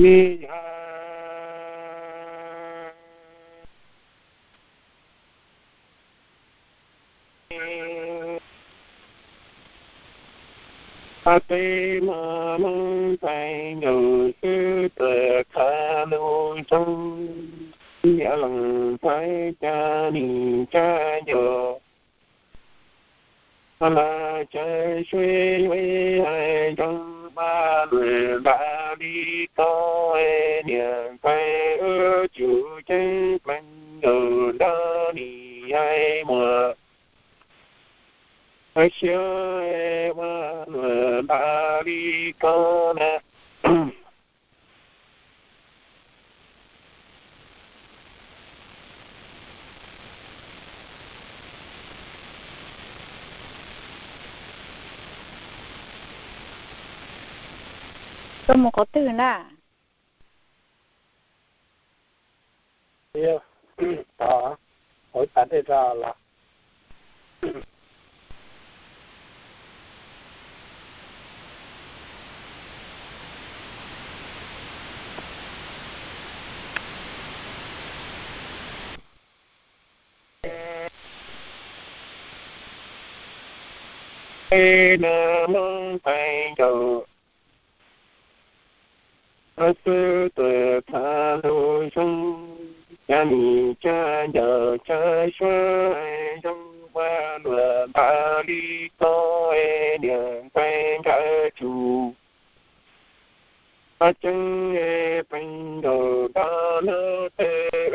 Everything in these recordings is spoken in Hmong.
li yam Ab, peb mos Moob ntxhais nkaus xwb tuam khav lus zoo, niam leej ntxhais cas nim tsa nco. Los tsa sua yuav hais zoo vaj luam npav li ko, niam ntxhais wb tsum ceeb plees nkaus nrog nim hais muag. Siab vaj luam npav li ko na. Koj mus qhov twg na? Ov, ua tas dej tso los. Peb mos Moob ntxhais nkaus xwb tuam khav lus zoo, cas nim tsa nco tsa sua zoo vaj luam npav li ko, niam ntxhais nkawd tsum ceeb plees nkaus nrog lub twg,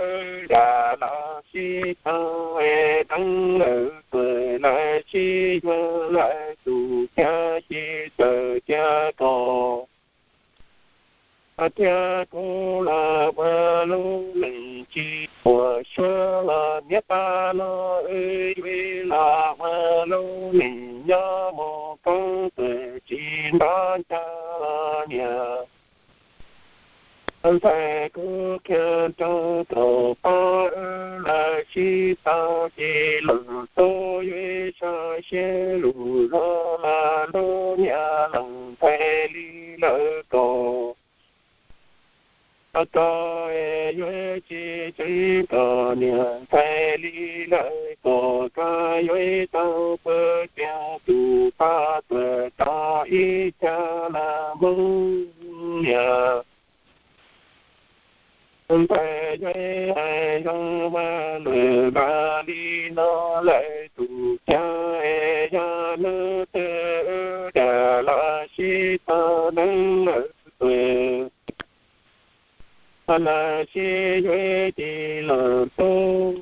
yam los sib tau deev lawm tuam lawv sib yuav lawm tus thiab ces txawm thiab kom thiab kuv los ua lub neej tsis puas suab los niam tab los wb yuav los ua lub neej nyob mus koob tuam tsis nrog ncaj los niam ntxhais kuv qhia rau kom pab wb lawv sib tau ces los tub yuav sab siab lus los mas lub niam leej ntxhais li lawv kom koj yuav tsis tseeb kom niam ntxhais li lawv kom koj yuav tau pw tiag tus poj tuam tau ib cag na Moob niam ntxhais yuav hais zoo vaj luam npav li no lawm tus cas yog hnub twg cas los sib tau deev lawm tuam los sib yuav ces los tub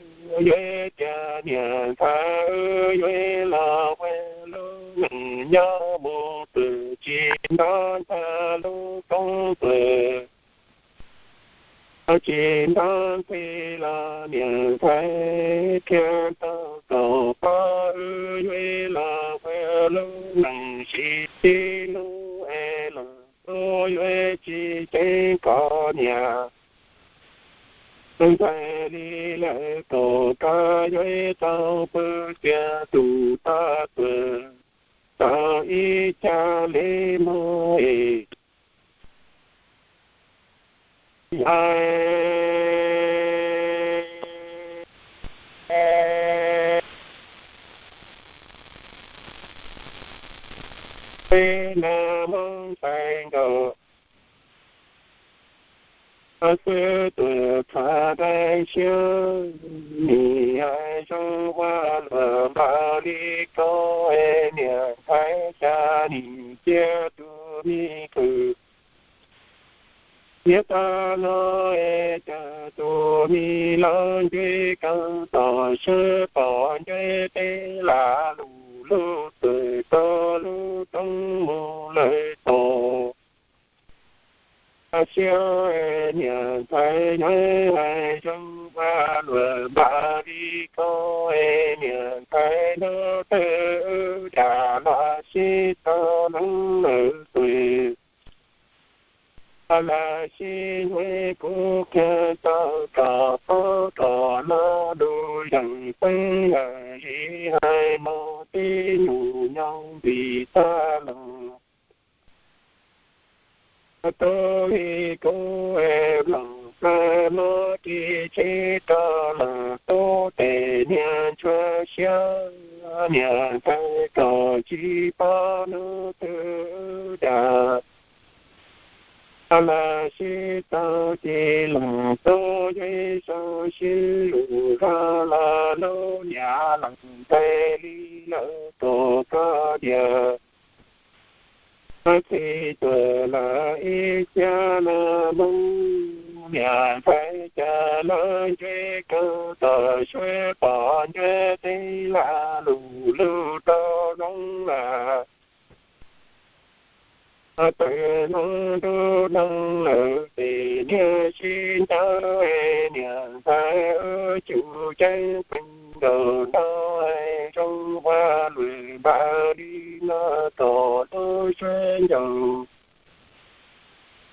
yuav tias niam ntxhais wb yuav los ua lub neej nyob mus twm tsis nrog ncaj lub koob tuam tsis nrog ntxhi los niam ntxhais qhia tau kom pab wb yuav los ua lub neej sib tib lub es los tub yuav tsis ceeb kom niam ntxhais li lawv kom koj yuav tau pw tiag tus poj tuam tau ib cag li mog es. Peb mos Moob ntxhais nkaus xwb tuam khav dai siab, nim hais zoo vaj luam npav li ko, niam ntxhais cas nim cia tus me kwv niam tab los es cas tus me lawv ncuav kawg tom sab pom ncuav teb lam lus lub twm tau lub roob mus lawm tom siab. Niam ntxhais yuav hais zoo vaj luam npav li ko, niam ntxhais hnub twg cas los sib tau deev lawm tuam los sib yuav. Kuv qhia tau kom paub kom no lus yeej pheej yam li hais mus tib nyuag nyob vim tag los Tub li kub mloog kawg mob ris tsheb rau leej tub tes niag ntsuag siab, niag ntxhais kom tsis pom hnub twg dag. Laj sib tau ces leej tub yuav sau sib lus zog los hlub niam leej ntxhais li lawv tus koj diam. Txiv tuag lawm ib xyoos no mus, niam ntxhais cas lawv ntsej kawg tom suab pom ntsej teb lag lug lug rau zoo lawm. Tawm hnub ntuj doog lawm ces niag sib ncaws, niam ntxhais wb tsum ceeb pes nkaus nrog zoo ua luam npaum li no kom lub suab ncaus.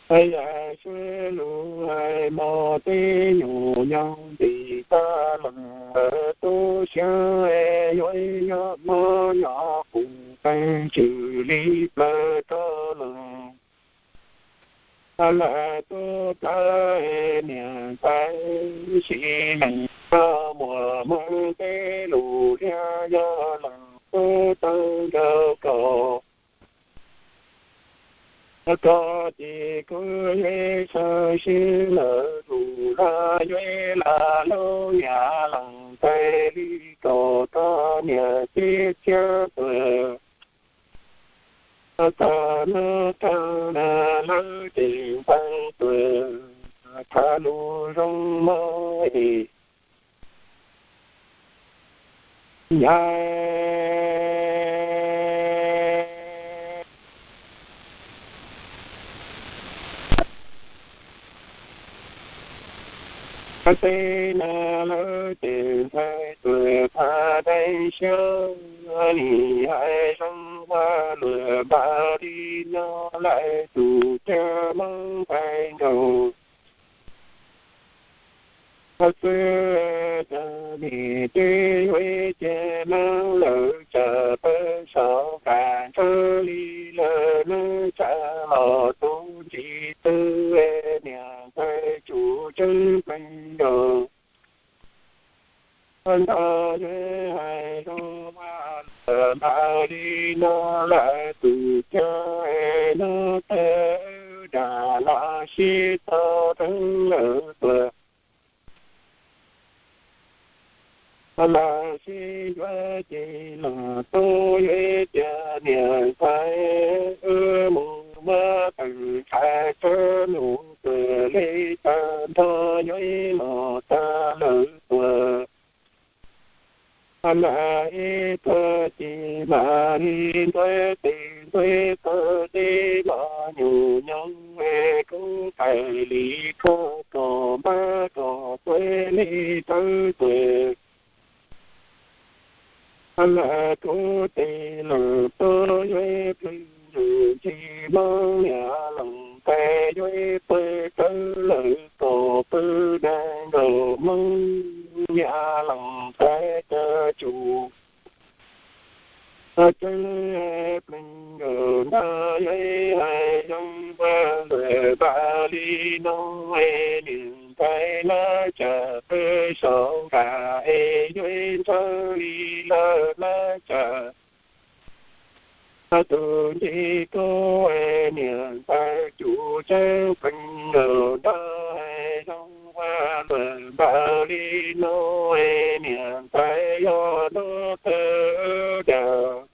Yam suab lus hais mos teb nyuam nyoog ntim tag los lawm tub siab, yuav yog mob nyob qus qees tswm li plaws rau los. Lawm tub plawv niam ntxhais sim neej nrog muaj Hmoob tej lus liab, yog leej tub tau nrog koj, koj ces kuv yuav sawv sib lawm lus los yuav lam hlub niam leej ntxhais li kom koj niam txiv txiab tuag. Txog hnub kawg na lawv ces npaj tuag, tham lus zoo mog es nyab. Tej no lawv ces ntxhais tuag phav deev siab, nim hais zoo ua luam npaum li no lawm tus coj Hmoob pais nkaus. Xwb cas nim twb yuav cia neeb lawm tsam pawg saum nqas ntsawg li lawm neeb tsam los tub ntsis twb niam ntxhais tsum tseeb pes nkaus. Nrog yuav hais zoo ua luam npaum li no lawm tus coj Hmoob tej dag los sib tau dheev lawm tuag. Los sib yuav ces los tub yuav cia niam ntxhais wb mus muab teem ntshai tsawb num tuag li cas nrog yuav los tag lawm tuag. Mas ib tuag ces mam li ntxuav tes ntxuav taw deb los nyuam nyoog es kub pais li koj kom npab kom tuav li tawb tuag. Mas kub tes los tuav yuav plhws ntsug ntsis Hmoob niam leej ntxhais yuav pw tawb lawm kom pw dag nkaus Hmoob niam leej ntxhais cov tsum. Tseeb pleeg nkaus ntag yuav hais zoo ua luam npaum li no, niam ntxhais lawv tsam pw saum nqas es yuav ntsawg li lawm lawv tsam. Tus nce kub niam ntxhais tsum tseeb pleeg nkaus ntag zoo ua luam npaum li no, niam ntxhais yog ntuj tawg dag.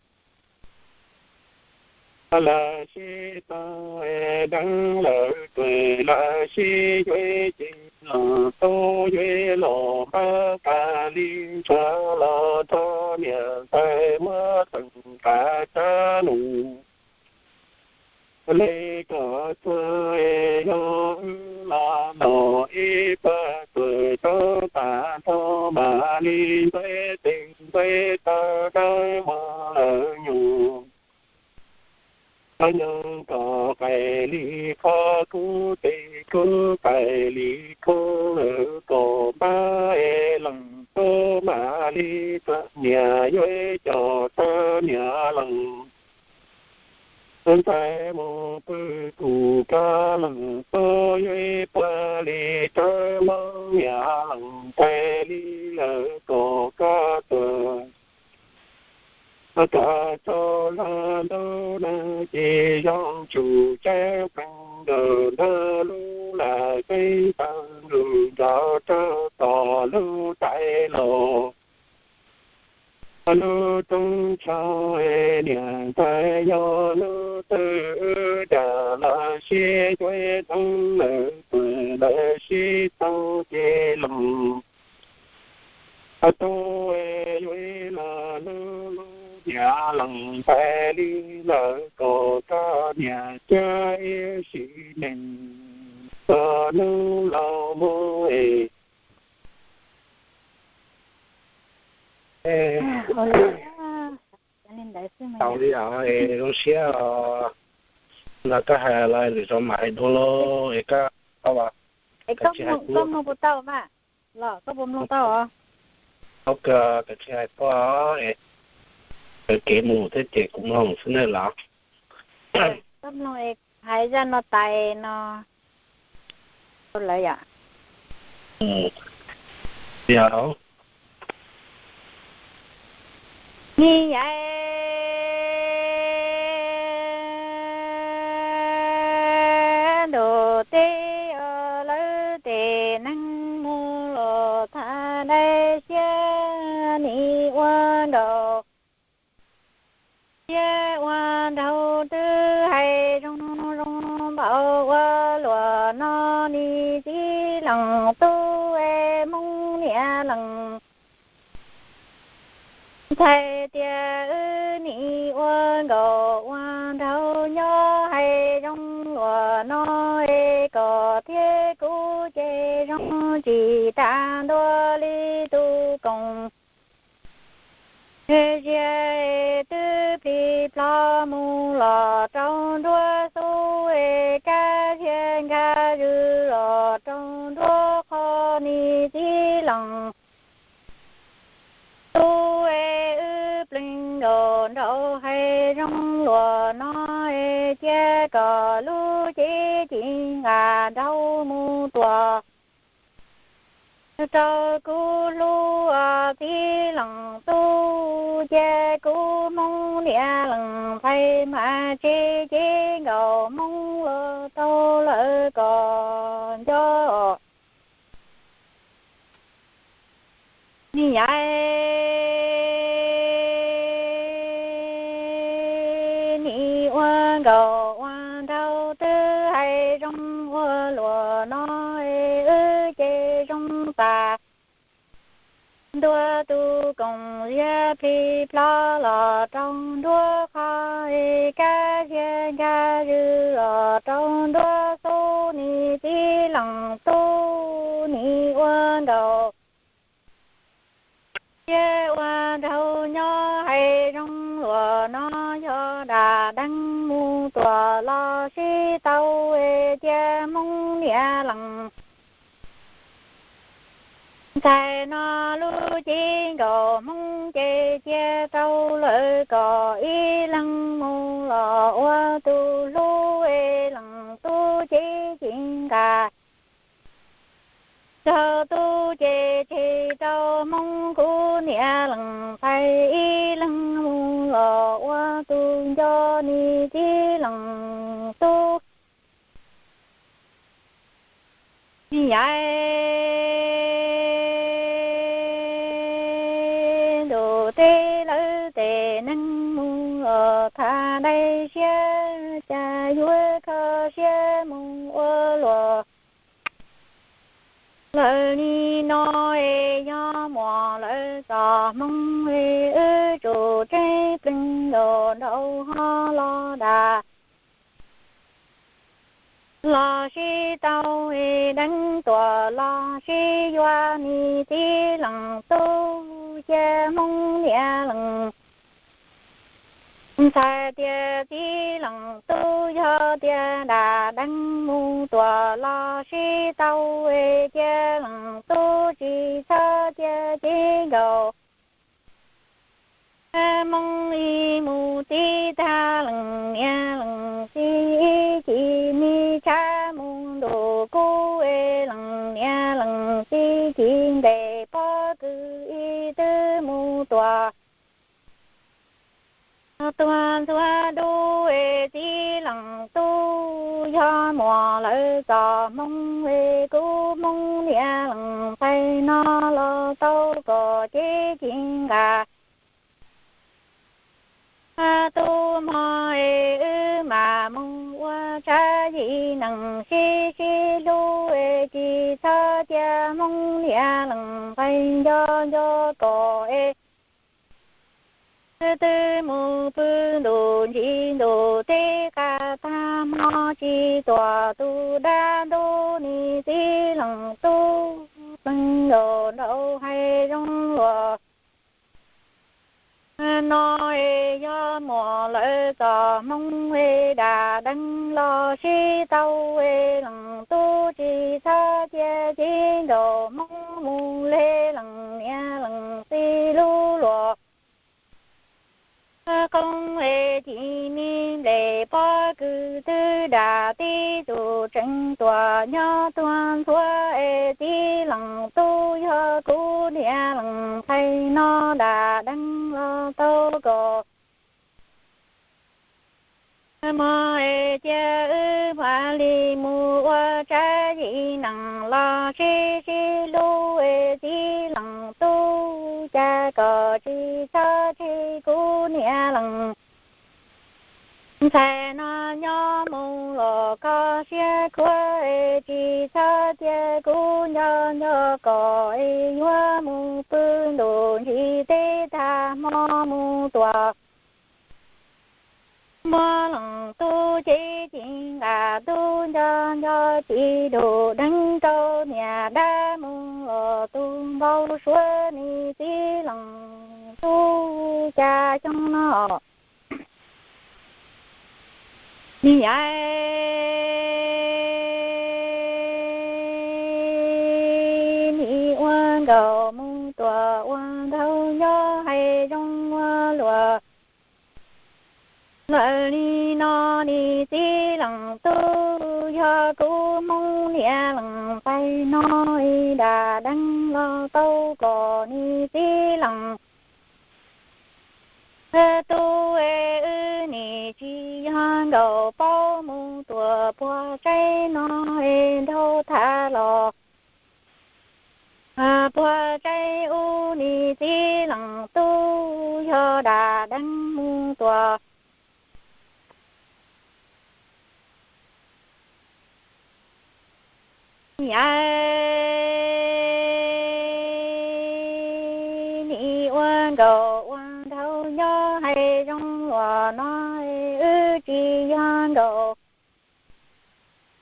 Lawv sib tau deev lawm tuag, lawv sib yuav ces los tub yuav los npab tas li ntsuag los nrog niam ntxhais muab teem tas tsawb num. Le kom txog yog wb los los ib pawg tuag rau tas nrho mam li ntxuav tes ntxuav taw dawb vog lawm nyuam. Nyoog kom qaim li qhov kub tes kub qaim li khoob lawm kom npab es leej tub mam li txog niam yuav coj tau niam leej. Ntxhais mus pw kuv kab lees tuaj yuav ib puag li, rab mob niam lees pais li lawm kom kab tuag. Kab tso zog ntaub nag ces zoo tsum tsawb plees nkaus nrog lub lam teb taw nrug nrov rau tom lub tais los. Lub roob tsho niam ntxhais yog lub twg wb dam los sib cuab ntxoov lawm puag lawm sib tau ces los tub yuav ib los lub lub niam lees pais li lawm kom koj niam cab ib sim neej txog hnub laus mus es. Tau li os, zoo siab os. Los koj hais los lwm zaus mam hais dua lauj, es koj, koj mloog puas tau mas? Los koj puas mloog tau os? Koj kav tsij hais tuaj es, kev mus thiab ces kuv mloog xwb nawb los. Koj mloog es hais zaj no tas no lawm yom. Yog. Ni yai ntuj teb, lawv tej neeg mus los tha dai siab, nim ua nraug, thiab ua nraug twb hais zoo zoo npaum ua luaj no, nim txiv leej tub es Hmoob niam leej ntxhais tias wb nim ua nkauj ua nraug nyob hais zoo luaj no es koj thiab kuv ces zoo tsis tas ntua li tus koom. Ziag twb plig plho mus los rau nruab xub es kab ziag nkag zws los rau nruab qhov, nim txiv leej tub es wb plees nkaus nraug hais zoo luaj no es cia kom lub cev ci nqa nraug mus tuaj rau kuv hlub txiv leej tub, cia kuv Hmoob niam leej ntxhais mas tsev cev nkaus Hmoob los tau lawm kom nco. Ni yai, nim ua nkauj ua nraug twb hais zoo ua luaj no es wb ces zoo tas ntua tus koom. Ziag plig plho los rau nruab qhov es kab ziag nkag zws los rau nruab xub, nim txiv leej tub nim ua nkauj thiab ua nraug nyob hais zoo luaj no, yog dam deev mus tuaj los sib tau es cia Hmoob niam leej ntxhais no lub cev nkaus Hmoob ces cia rau lawm kom ib leeg mus los ua tus hlub es leej tub cev ci nqa. Txog tub ces tseg rau Hmoob kuv niam leej ntxhais ib leeg mus los ua tus nco, nim txiv leej tub. Ni yai, ntuj teb, lawv tej neeg mus los tha dai siab, cas yuav kho siab mus ua luaj lawm li no es, yog muaj lawv txoj hmoo es wb tsum tseeb pleev nkaus nraug ho los dam los sib tau es deev tuaj los sib yuav, nim txiv leej tub cia Hmoob niam leej ntxhais tias txiv leej tub, yog tias dam deev mus tuaj los sib tau es cia leej tub tsis txhob cia cev nkaus Hmoob ib mus txij tag leej niam leej txiv ib ci me tshav mus ntuj kub es leej niam leej txiv ci ntes pob kws ib twb mus tuam. Tuag ntxuag dub es txiv leej tub yog muam lawv txoj hmoo es kuv hmoob niam leej txiv no los tau kom cev ci nqa. Tub hmoob es wb mam mus ua tsav yim neeg sib sib hlub es tsis txhob cia hmoob niam leej txiv nco nco kom es twb mus pw ntuj ntsis ntuj teb qas tag hmo tsis tuam tus dab ntub nis txiv leej tub pleev nkaus nraug hais zoo luag. No es yog muam lawv txoj hmoo es dam deev los sib tau es leej tub tsis txhob cia ci nraug hmoob mus le leej niam leej txiv lub luag. Qoob es ci me nplej pob kws twb dam tib txug tseem tuam nyob tuag ntxuag es txiv leej tub yog kuv niam leej txiv no dam deev los tau kom muam es cia wb mam li mus ua tsav yim neeg los sib sib hlub es txiv leej tub cas kom tsis txhob tseg kuv niam leej txiv no nyob mus los kho siab khuav es tsis txhob cia kuv nco nco kom es yuav mus pw ntuj ntsis teb tag hmo mus tuam. Muab leej tub cev ci nqa tub nco nco ci dub deev rau niam dab mus los tus npau suav nis txiv leej tub cas xyoo no nis yaim nis ua nkaus mus tuam ua nraug nyob hais zoo ua luag. Lawm li no nis txiv leej tub yog kuv hmoob niam leej txiv no dam deev los tau kom nis txiv leej tub es wb nim tsis yog nkaus paub mus tuam puag tsaib no es nraug tham los puag tsaib ub nis txiv leej tub yog dam deev mus tuam. Yaim nim ua nkaus ua nraug nyob hais zoo ua no wb tsis yog nkaus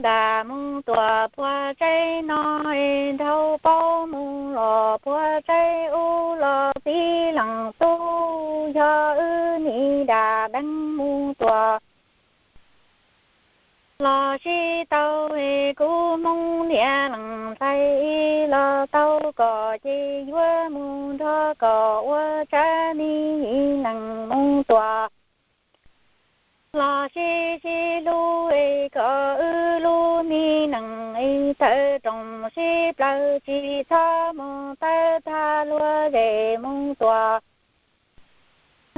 dam mus tuam puag tsaib no es nraug paub mus los puag tsaib ub los txiv leej tub yog wb nim dam deev mus tuam los sib tau es kuv hmoob niam leej txiv los tau kom ces yuav mus nrog kom ua tsav nis yim neeg mus tuam los sib sib hlub es kom wb lub me neej es tawm rooj sib plawv tsis txhob mus tawb tag luag zes mus tuam.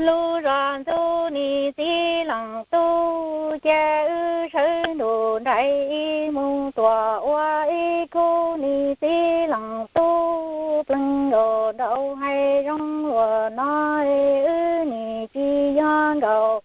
Lub zos ntxub nis txiv leej tub cia wb sawv ntuj nraim ib mus tuam ua ib khub nis txiv leej tub pleev nkaus nraug hais zoo ua no wb nim tsis yog nkaus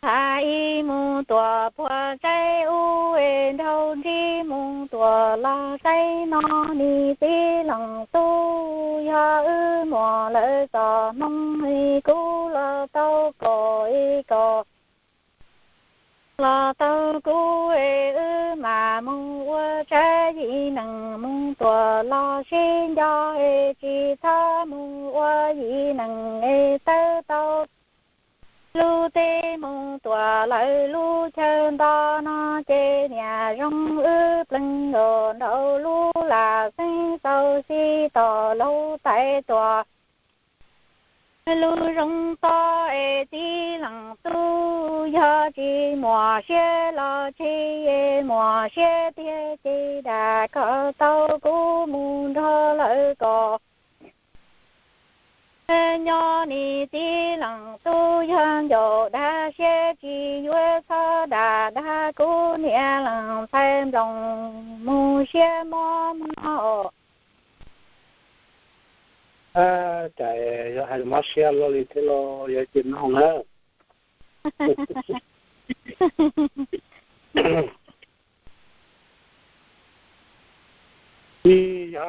tham ib mus tuam puag tsaib ub es nraug ntsib mus tuam los tsaib no nis txiv leej tub yog wb muam lawv txoj hmoo es kuv los tau kom es kom los tau kuv es wb mam mus ua tsav yim neeg mus tuam los sib nco es tsis txhob mus ua yim neeg es tawb tau lub teb mus tuam lawm lub chaw nto no ces niam zoo wb pleev nkaus nraug lub lam xeeb txaus sib tos laug tais tuam Lub zoo tod es txiv leej tub, yog tsis muaj siab los tsis muaj siab tiag ces dag kom tau kuv mus nrog lawv kom nyob. Nim txiv leej tub yog ncaus dag siab, tsis yuav txhob dag dag kuv niam leej ntxhais nplooj mus siab mob mob. Cas yog hais mob siab luaj li thiab los yog cia nug na. Ib yam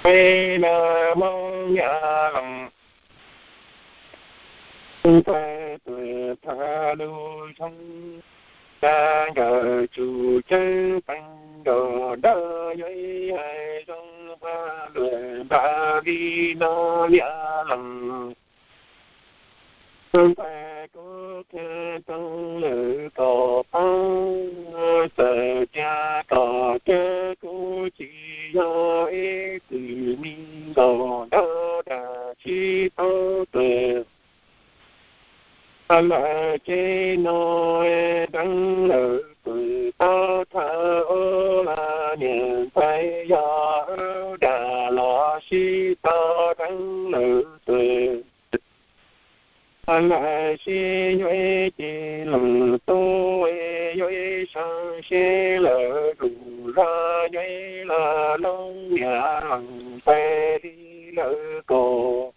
peb na Hmoob niam leej, ntxhais tuam txhab lub zoo, cas nkawd tsum ceeb peem nkaus nrog yuav ib hais zoo ua luam npam li no niam leej. Ntxhais kuv qhia rau lawv kom paub, txawm tias kom cawm kuv tsis yog ib tug me nkaus nrog dag sib tau tuam. Lawv tsev no deev lawv tus tau thawj ua niam ntxhais, yog wb dag los sib tau deev lawv tuam. Lawv sib yuav ib ce leej tub, yuav ib sab sib lawv tus zog, yuav ib los lub niam leej ntxhais li lawv kom.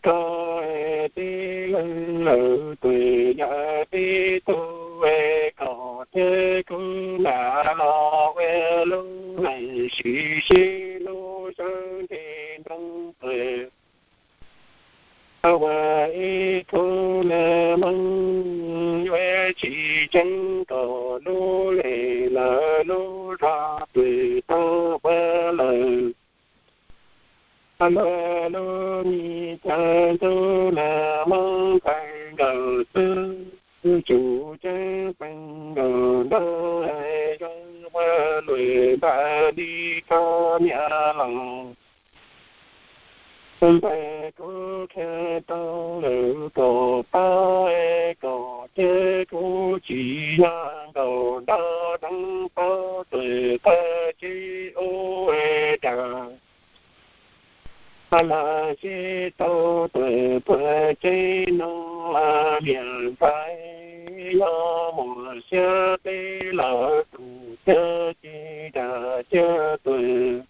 Koj tib leeg lawv tuam yog tib tug, kom thiab kuv nram los ua lub neej sim sib hlub sab ntshe nroo tuam. Ua ib khub neeg Hmoob yuav tsis tseeb kom lub lem lawv lub zog tuam tau ua lawm. Lawv lub me cas ntuj neeg Hmoob ntxhais nkawd xwb, tsum ceeb peem nkaus nrog zoo ua luam npam li koj niam leej. Ntxhais kuv qhia rau lawv kom paub, kom thiab kuv tsis yog nkaus nrog deev paub tuam qab tsev ub dag. Lawv sib tau tuam puag tsev no, niam ntxhais yog muaj siab peb lawv tus thiab ces dag cia tuam.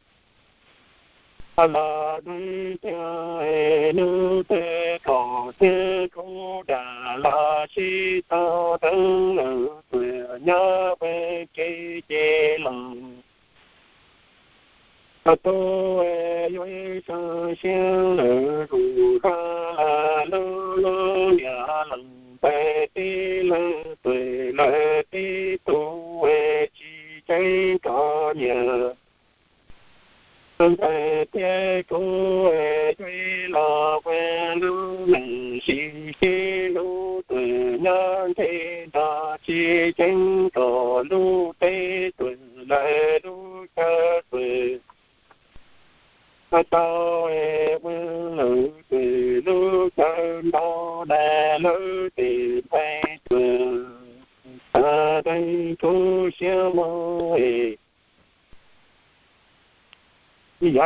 Los deev tiag lub teb kom thiab kuv dag los sib tau deev lawv tuam nyob peb kev ces los. Tub yuav ib sab siab lawv tus zog, lawv lub lub niam leej ntxhais tib leeg tuam, lawv tib tug tsis tseeb kom niam ntxhais thiab kuv yuav ib los ua lub neej sim sib hlub tuam nyob ntshe nrog tsis tseeb kom lub teb tuam lawv lub chaw tuam. Tau ua lawv tes lub chaw nto dais lawv tes npais tuam, deev kuv siab mog. Yog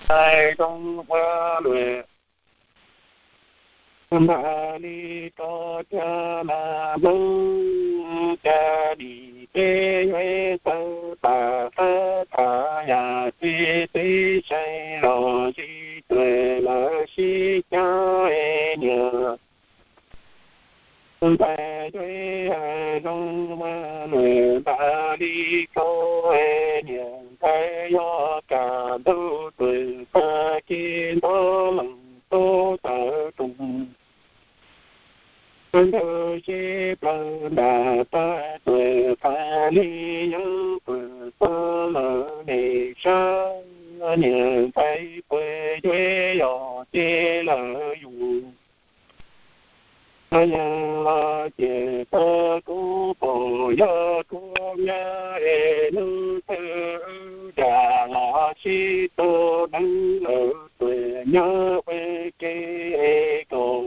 hais zoo ua luam npam li koj thiab mas Hmoob, cas nim peb yuav tawv tas qab tas yam txiv tib sai los sib tuam lawv sib cab niam ntxhais yuav hais zoo ua luam npam li koj niam ntxhais, yog kam ntuj tuam tag kis nto leej tub tawv rooj. Ntawd sib plawg nram tawg tuam qas li yeeb tuam txog lawv niam sab. niam ntxhais puas yuav yog ces lawm yus yeej los ces tau kuv pom yog kuv nyob es hnub twg wb dag los sib tau deev lawm tuam nyob ua ke kom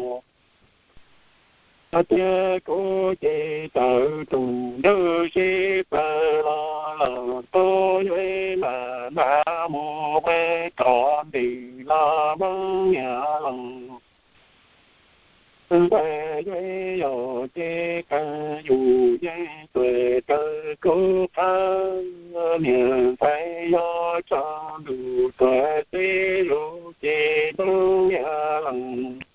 tias kuv ces tawm rooj nrauj sib plaws los los tub yuav mam mam mus ua kom ntim los Hmoob niam laus ntxhais yuav yog ces qee yus yeej tuam raws kuv qab niam ntxhais yog tso ntuj tuam teb zus ces Hmoob niam laus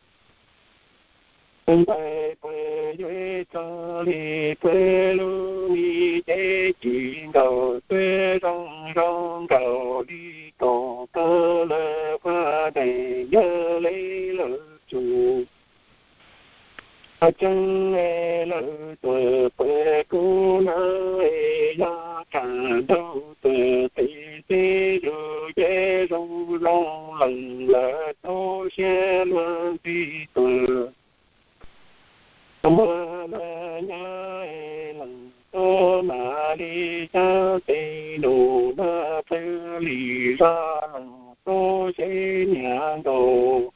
ntxhais puas yuav tso li puag lub me ces tsis nkaus twb zoo zoo nkaus li kom tau lawm ua daim yog li lawm tsum tseeb lawm tuam puag kuv na yog kam ntaug tuam tes teb zus ces zoo zoo lees lawm tub siab luag ntxhi tuam muaj luag nyob lees tub mam li xyab tes nus nag pawg li zog lees tub seb niam nkaus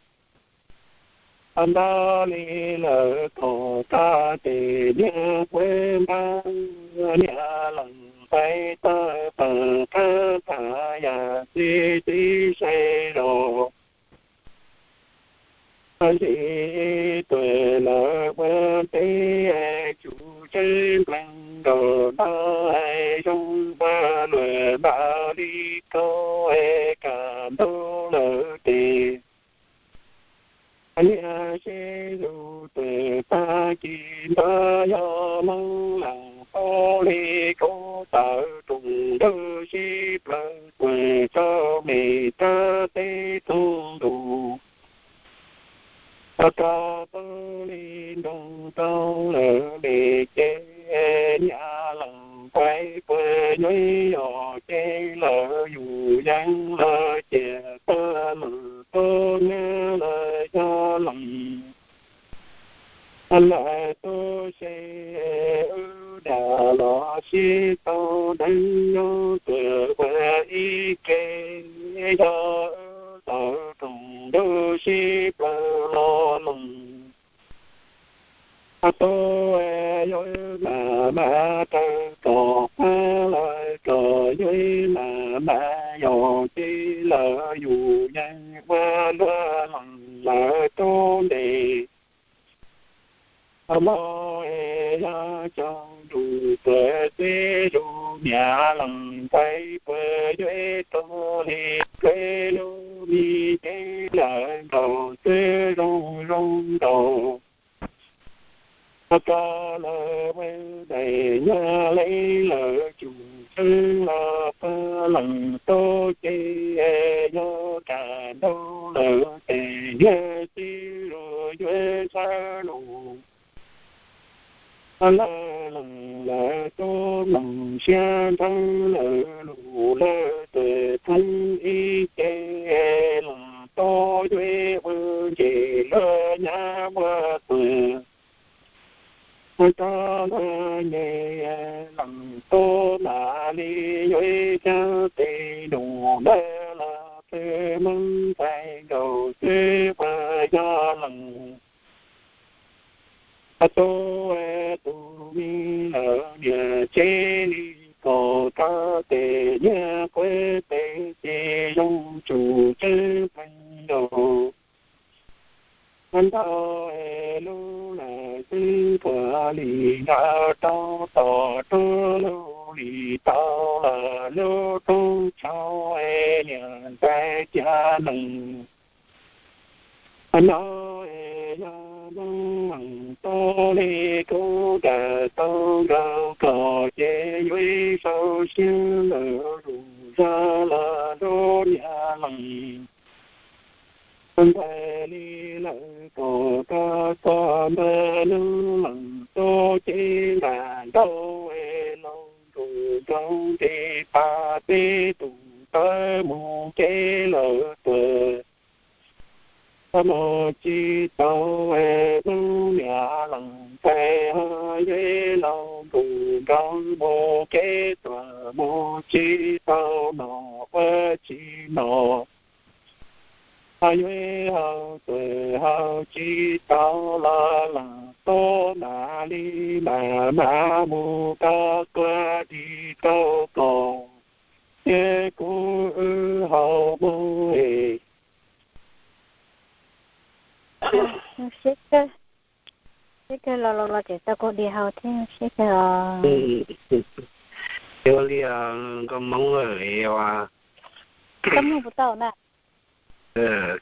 ntau li lawm kom tag tes niag puab npab niam lees pais tawg pes qab tas yam txiv txiv saib zos ntxim tuam lawm ua teb tsum tseeb nplees nkaus nrog zoo ua luam npam li kau kam ntaug lawm tes niag seb zus tuam tag kis npab yog Hmoob lees paub li kuv tawm rooj nrauj sib plaws tuam tso me rab teb tug ntus rau pawg li nroo rau lawm li ces niam lees pais puag yuav yog ces lawm yus yeej los ces tag lees tub nyob los yog lees lawm tub se wb dag los sib tau deev nyob tuam ua ib ke yog wb tawm rooj nrauj sib plaws los los tub yuav mam mam raws kom qab los kom yuav mam mam yog ces lawm yus yeej ua luag lees lawm tub ntes los yog cov zus tuam teb zus niam lees pais puag yuav tau li peb lub me ces lawm nkaus twb zoo zoo nkaus rau lawm ua daim nyuag li lawm tsum tseeb los pawg lees tub ces yog kam ntaug lawm tes niag txiv zus yuav sawv lus lawm lees lawm tub mloog siab ntseeg lawm lus lawm tes thoob ib ce los tub yuav ua ntses lawm nyab muaj tuam rau lawm nyem lees tub mam li yuav xyab tes nus lawm los peb Hmoob ntxhais nkaus twb puag yog lees tub tus me lawm niam tsev li kom rau tes niag quav tes ces zoo tsum tseeb plees nkaus ntau lub lawm xwb puag li nkaus rau tom roob lug li tau lawm lub roob tshauv niam ntxhais cia nees no yog Hmoob lees tub li kuv dag tau nkaus kom ces yuav sau siab lawm lus zog los lub niam lees ntxhais li lawm kom rau txog ntawm lub lees tub ces nram nraud es los nrug nroo nres pas peb tus tawb mus kev lawm tuaj, mus tsis tau es hnub niam leej pais ho yuav laus ntuj nrog mus kev tuaj mus tsis tau noj ua tsis noj. Ho yuav hau tuaj hau tsis tau los leej tub mam li mam mam mus rau tuaj dim rau koj, ces kuv wb hau mus es. Siab kawg, siab kawg, los los los tseem tau kuv dim hau thiab, siab kawg os. Ua li nkauj Hmoob lawm es, koj mloog puas tau na?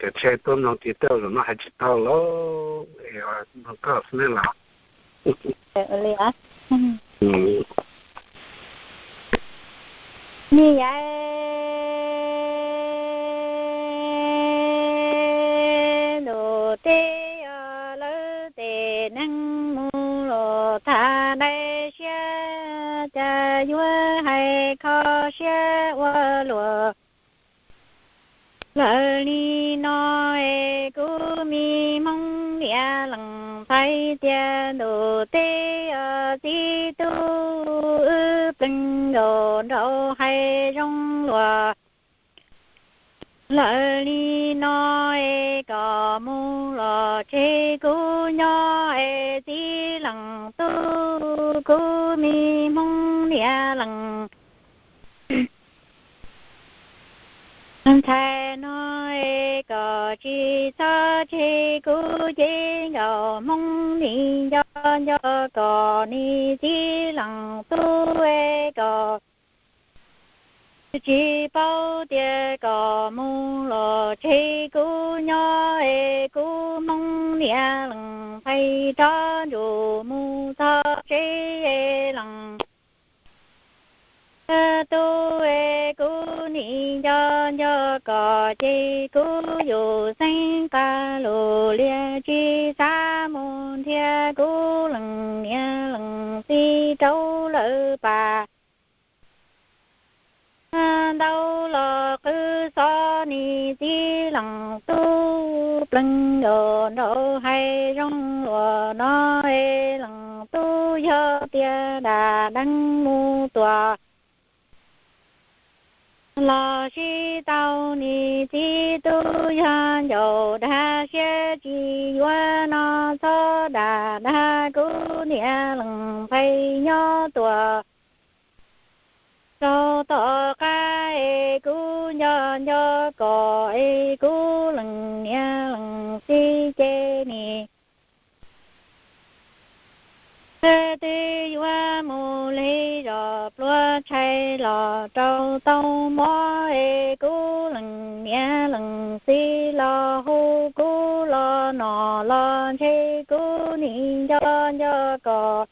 Kav tsij tuaj mloog tiv tauj, zaum no hais tsis tau lawm es mloog koj xwb ne los. Ua li, me yaim ntuj teb, lawv tej neeg mus los tham dai siab, cas yuav hais kho siab ua luaj. Lawm li no es kuv me Hmoob niam leej ntxhais tias ntuj teb, txiv tub wb plees nkaus nraug hais zoo luaj. Lawm li no es kom mus los tseg kuv nyob es txiv leej tub, kuv me Hmoob niam leej ntxhais no es kom tsis txhob tseg kuv ces nkauj Hmoob nim nco nco kom nim txiv leej tub es kom tsis paub tias kom mus los tseg kuv nyob es kuv Hmoob niam leej ntxhais rov ntsum mus txog tsev es leej tub es kuv nim nco nco kom ces kuv yus xeeb qab lus lias tsis xav mus nrhiav kuv leej niam leej txiv rau lawv pas ntau los qw xov nim txiv leej tub plees nkaus nraug hais zoo luaj no es leej tub yog tias dam deeb mus tuaj los sib tau nim txiv tub yog ncaus dag siab tsis yuav no txhob dam dag kuv niam leej ntxhais nyob tuaj rau tom qab es kuv nco nco kom es kuv leej niam leej txiv ces nim twb yuav mus li zos pluav tshais los rau tau mob es kuv leej niam leej txiv los hu kuv los nom los ntshe kuv nim nco nco kom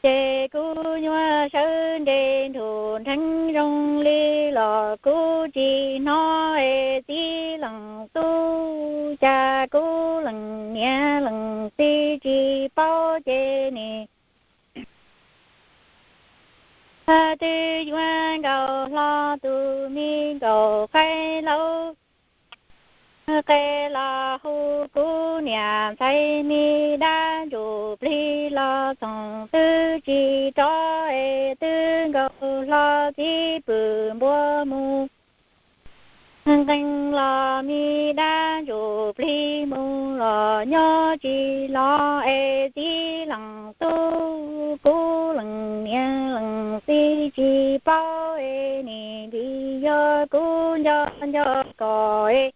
ces kuv yuav sawv nres nrug nrheev zoo li los kuv tsis hnov es txiv leej tub cas kuv leej niam leej txiv tsis paub ces nim twb yuav nkaus hlo tus me nkaus qaib laub qe los hu kuv niam ntxhais me dab ntsuj plig los txoog twb tsis rov es twb nkaus hlo txiv pwm npua mus nqee los me dab ntsuj plig mus los nyob tsis los es txiv leej tub kuv leej niam leej txiv tsis paub es nim vim yog kuv nco nco kom es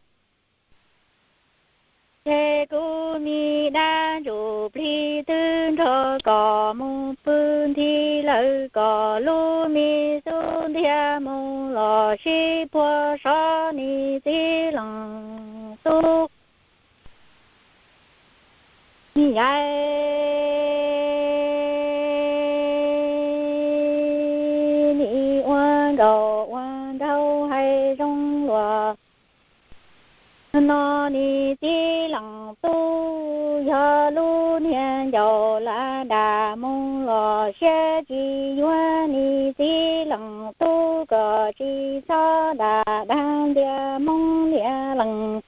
ces kuv me dab ntsuj plig twb nrog kom mus pw nthi lawm kom lub me xub ntiag mus los sib puag sov nim txiv leej tub. Nim yaim nim ua nkaus ua nraug hais zoo luaj no nim txiv leej tub yog lub niag ncaus lav dam mus los siab tsis yuav ni txiv leej tub kom tsis txhob dam dab ntxias Hmoob niam leej.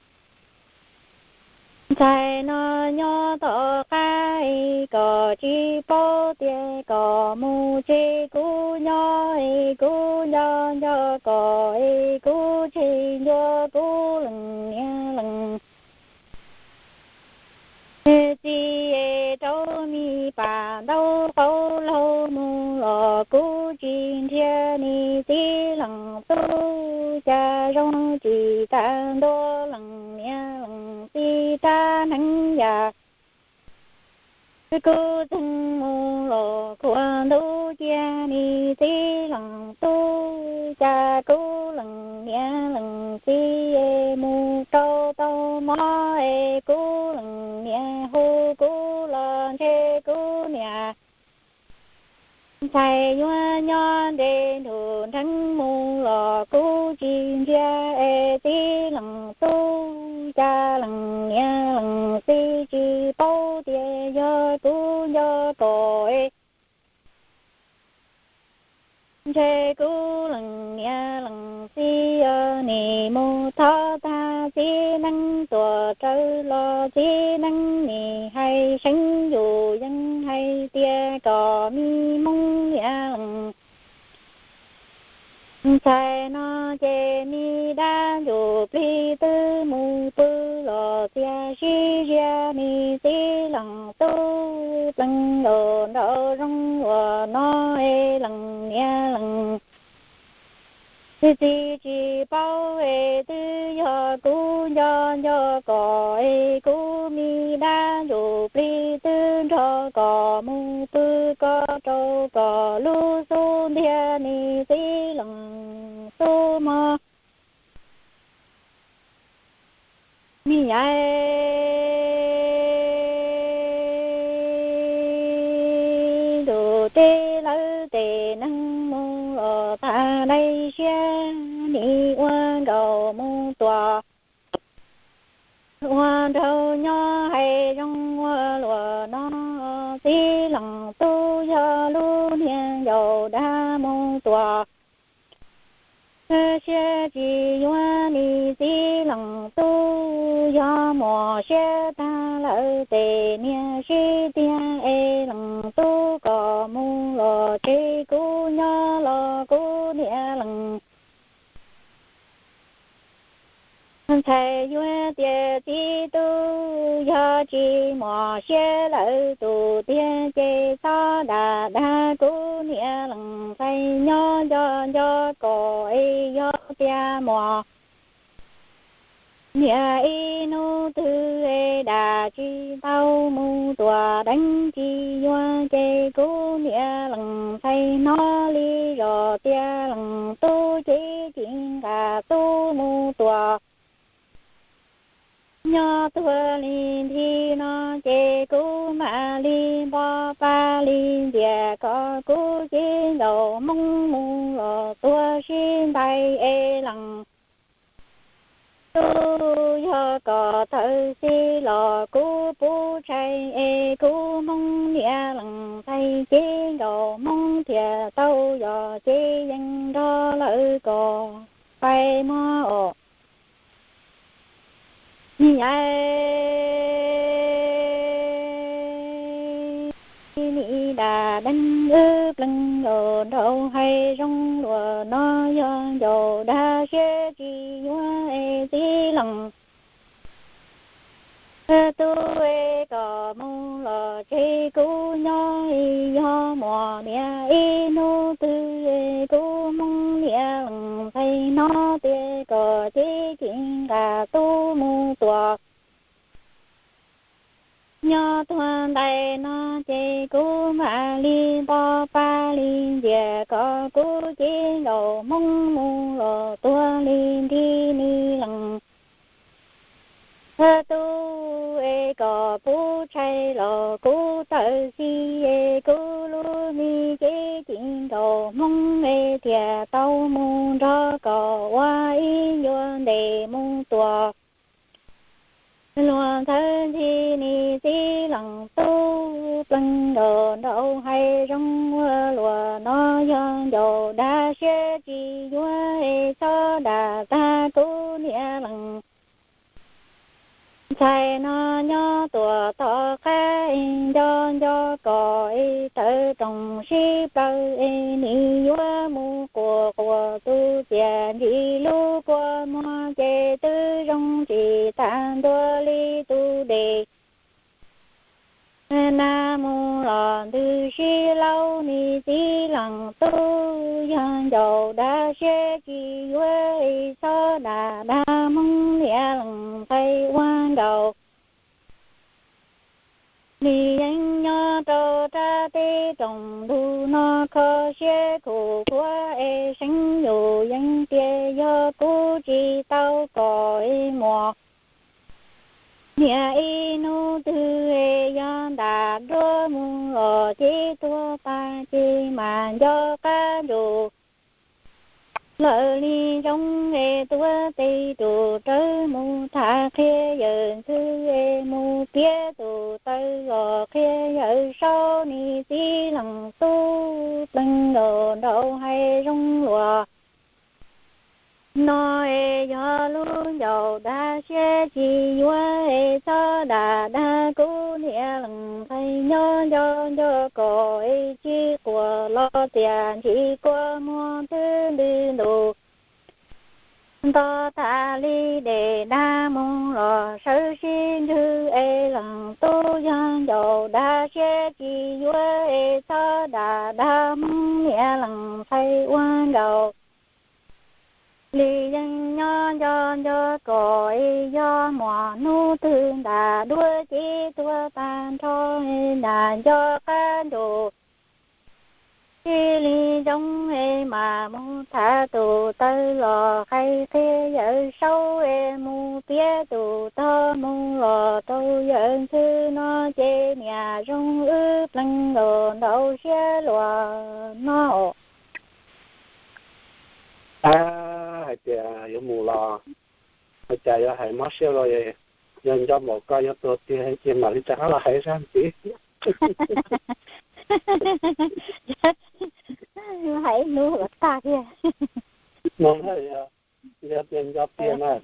Ntxhais no nyob tom qab es kom tsis paub tias kom mus tsev kuv nyob es kuv nco nco kom es kuv tseg ncua kuv leej niam leej txiv es rau me pam ntaub qaub laug mus los kuv tsis nrhiav ni txiv leej tub cas zoo tsis tas ntua leej niam leej txiv rab hneev yam. Kuv txeeg mus los khuam ntuj cia ni txiv leej tub cas kuv leej niam leej txiv es mus rau tau mob es kuv leej niam hu kuv los ntshe kuv niam ntxhais yuav nyob nres nrug nrheev mus los kuv tsis ntsia es txiv leej tub cas leej niam leej txiv tsis paub tias yog kuv nco kom es ntshe kuv leej niam leej txiv yog nim mus thov tag txiv neeb tuam rawv los txiv neeb nim hais seev yus yeej hais tias kom me Hmoob niam leej ntxhais no ces me dab ntsuj plig twb mus pw los txias sib zias ni txiv leej tub plees los nraum zoov uas no es leej niam leej txiv tsis paub es twb yog kuv nco nco kom es kuv me dab ntsuj plig twb nrog kom mus pw ko rau kom lub xub ntiag ni txiv leej tub mog. Me nyuam, ntuj teb lawv tes neeg mus los tag daim siab nim ua nkaus mus tuam ua nraug nyob hais zoo ua luam no txiv leej tub yog lub niag ncaus dag mus tuam siab tsis yuav ni txiv leej tub yog muaj siab tag lawm tes niag sib tiag es leej tub kom mus los tsev kuv nyob los kuv niam leej ntxhais yuav tias txiv tub yog tsis muaj siab lawm tus tiag ces txhob dam dag kuv niam leej ntxhais nyob nco nco kom es yog tias muaj niam ib hnub twg es dam tsis tau mus tuam deev tsis yuav ces kuv niam leej ntxhais hnov li zos tias leej tub cev ci nqa tub mus tuam nyob tuag li nthi no ces kuv mam li npo pa li ntxias kom kuv cev nkaus hmoob mus los tuag sib ntais es leej tub yog kom tawm xis los kuv puv tshais es kuv hmoob niam leej ntxhais cev nkaus hmoob thiaj tau yog cev yees nrog lawv kom pais mog os. Niam, nim dam deev wb plees los nraug hais zoo luam no yog ncaus dag siab tsis yuav es txiv leej tub es kom mus los tseg kuv nyob es yog muaj niam ib hnub twg es kuv hmoob niam leej ntxhais hnov tias kom cev ci nqa tub mus tuam nyob tuag ntais no ces kuv mam li npo pa li ntxias kom kuv cev nkaus hmoob mus los tuag li nthi ni leej tub es kom puv tshais los kuv tawm xis es kuv lub me cev ci nkaus hmoob es thiaj tau mus nrog kom ua ib ncua ntes mus tuam Luag ntxhawb ntxhi nis txiv leej tub plees nkaus nraug hais zoo ua luaj no yog ncaus dab siab tsis yuav es txhob dam tag kuv niam leej ntxhais no nyob tuam tom qab es nco nco kom es tawv rooj sib plaws es nim yuav mus quas quas tus txiaj ntsim lub kua muag ces twb zoo tsis tag ntua li tus dej. Nag mus los ntws sib laub nis txiv leej tub yog ncaus dab siab tsis yuav es txhob dam dag Hmoob niam leej ntxhais ua nkaus. Nim yeej nyob rau rab teb rooj ntug no kho siab khuj khuav es seev yus yeej tias yog kuv tsis tau kom es muaj niam ib hnub twg es yog ntam duab mus los ces tuag tas ces mam nco qab ntsum lawm li zoo es tuav tes tus rawv mus tham qhia yawm ntxwg es mus piav tus taw los qhia yawm saub nis txiv leej tub plees nkaus nraug hais zoo luaj no es yog lub ncaus dab siab tsis yuav es txhob dam dag kuv niam leej ntxhais nyob nco nco kom es tsis quas los txiaj ntsim kua muag twb ntws ntus nto tas li dej dag mus los sawv sib ntswg es leej tub yog ncaus dab siab tsis yuav es txhob dam dag Hmoob niam leej ntxhais ua nkaus. Nim yeej nyob nco nco kom es yog muaj hnub twg ntam duab ces tuag tag nrho es mam nco qab ntsum ib li zoo es mam mus tham tus taw los qhia qhia yawm saub es mus piav tus tog mus los rau yawm ntxwg no ces niam zoo wb plees nkaus nraug siab luaj no. Hais tias yuav mus los, ua cas yuav hais mob siab los, yog nco npaum ko yuav tuag tiag ces mam li rov qab los hais zaj ntxiv. Hais ib hnub los tag tiag. Yog tias nco tiag mas,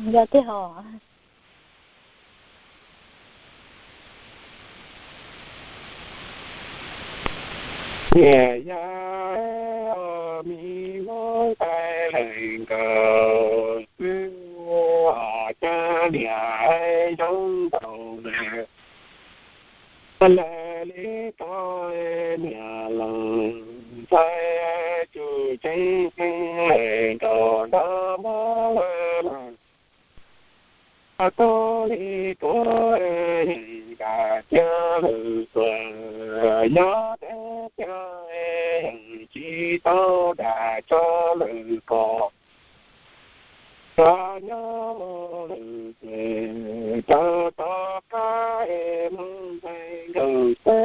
nco tiag os. Niam yog me muab nqaij lees nkaus xwb, cov niam zoo npaum na. Lawv li ko niam leej ntxhais tsum ceeb tsheej lees nkaus nrog muab lawv los. Tub li kuv yeej kam cia lwm tus, nyob deb cia yeej tsis tau dam tso lwm tus. Cov nyob mus lwm tus, cov tom qab es Hmoob nqaij nkaus xwb,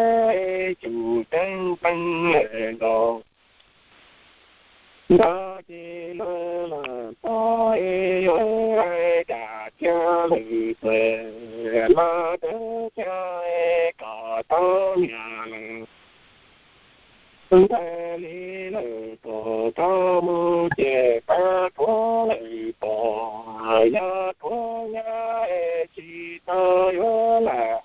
tsum ceeb tsheej lees nkaus nrog ces lawv los tau, yuav dam cia lwm tus los deb cia kom tau niam leej ntxhais li lwm tus tau mus ces pab kuv lwm tus, yog kuv nyob es tsis tau yuav lam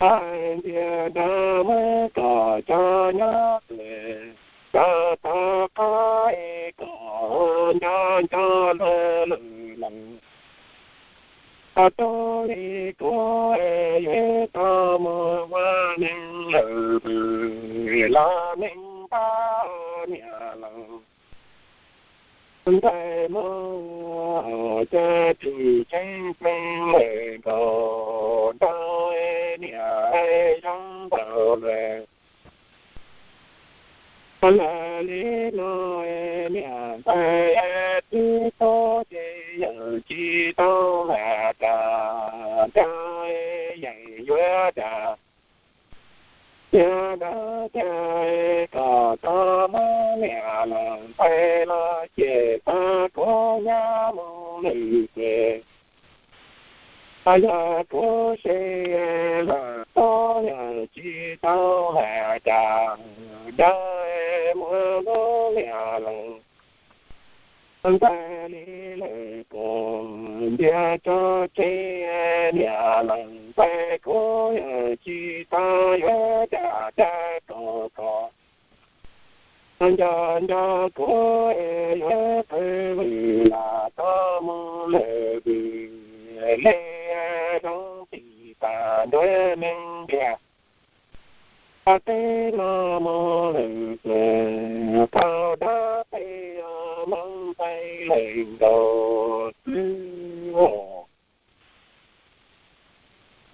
hais ntxias nrog muab kom cov nyob tus, cov tom qab es kom nco nco lawv lwm leej. Tub li kuv yuav tau mus ua neeg lwm tus los neeg pab niam leej ntxhais mus, cas tsum ceeb tsheej lees nkaus nrog niam zoo npaum lawm. Lawv li no niam ntxhais twb tuag ces yeej tsis tau lam dam, dam yeej yuav dam, yog dam cas kom tau muab niam leej ntxhais los ces pab kuv nyob mus lwm tes. Yog kuv seb los txhob yog tsis tau hais cas, dab muab lub niag lees ntxais li lawm kuv, ntiag tso tseg niag lees ntxais kuv, yog tsis tau yuav cas dab tso tso. Nco nco kuv yuav qw vwm los txhob mus lawm vwm, li zoo tsis tas nruab neeg ntiag. Ob teb no mus lwm tes, thaum dab peb os moog peb leeg nkaus xwb.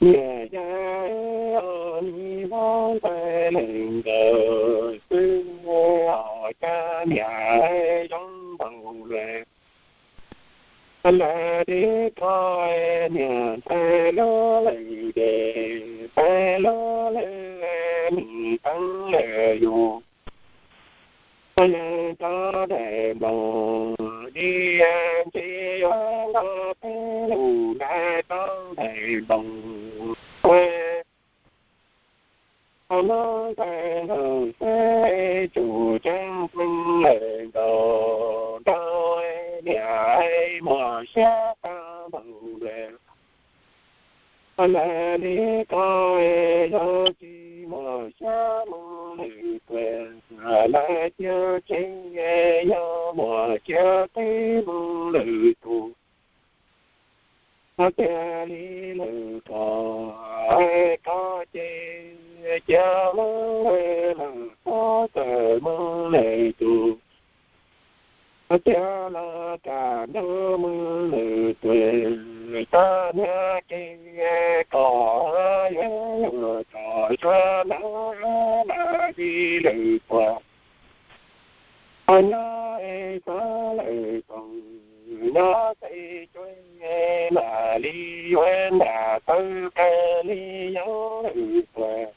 Niam yog os, nws moog peb leeg nkaus xwb, os cas niam zoo npaum le. Lawv dib koj niam ntxhais lub lwm tes, ntxhais lub lwm nws teeb lawm yus. Yog rau daim nploos, dib ntsis yuav nto peb lus nrag rau daim nploos. Muab ntxhais nkaus xwb, tsum tseeb peb leeg nkaus, nrog niam muaj siab tag npaum le. Lawv dib koj yog tsis muaj siab mus lwm tes, lawv cia tseg yog muaj siab peb mus lwm tus. Tiag li lwm tes, koj ces cia mus lwm tes, koj txawm mus lwm tus. Tiag los kam ntuj mus lwm tes, koj niag ces kom yuav yuav tso suab nab nab li lwm tes. Nyob es txog lawm koom, nyob tej cuab mam li yuav nram tawv qab li yog lwm tes.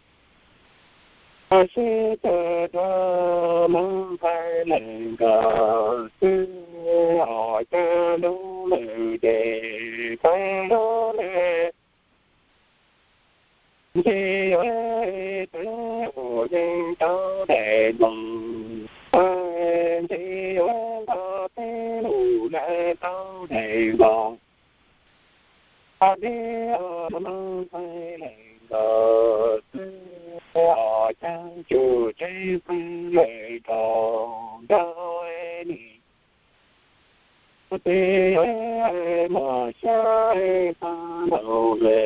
Sib tw dua moog peb leeg nkaus xwb, os cas lub lwm tes peb lub lwm tes yuav twb ua yeej tau daim nploos, ntsis yuav nto peb lus nrag tau daim nploos. Ob dib os moog peb leeg nkaus xwb, os cas tsum tseg peb leeg nkaus nrog nim. Tes muaj siab tag npaum le,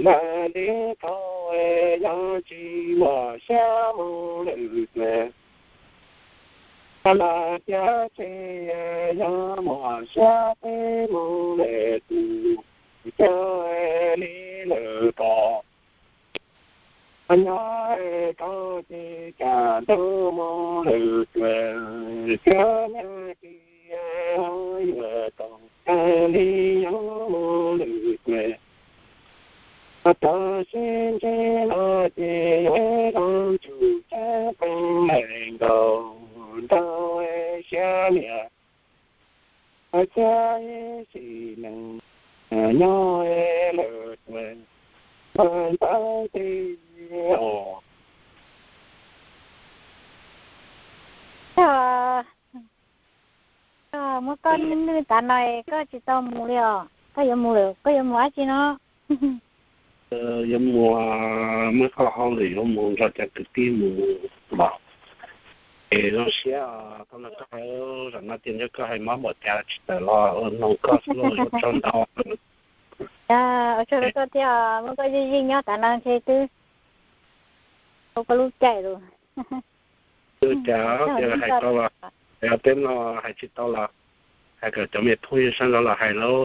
lawv dib koj yog tsis muaj siab mus lwm tes. Lawv cia tseg yog muaj siab peb mus lwm tus, cia li lwm tes. Nyob koj ces kam ntuj mus lwm tes, cia nyob ces yuav tau tag li yog mus lwm tes. Tau sib ntsib no ces yuav zoo tsum tseg peb leeg nkaus nrog siab niam. Thiab ib sim neej nyob lwm tes, ntawd tib os. Koj muab koj nwj tav no, koj tsis tau mus li os. Koj yuav mus lawm, koj yuav mus dab tsi no? Yuav mus, muaj qhov hauj lwm yuav mus nrog cov kwv tij mus los. Es zoo siab tau nrog koj hais, zaum no tias nrog koj hais mob npaum cas tsis tawm los ua noog koj xwb lauj, ua tsaug ntau. Ua tsaug rau koj thiab, muab koj zij zij nyob tav no ntshe twb ua koj lub caij lawm. Ua cas tias hais tau los, hais teb no hais tsis tau los, hais kom cov me phooj ywg sawv ntxov los hais lauj.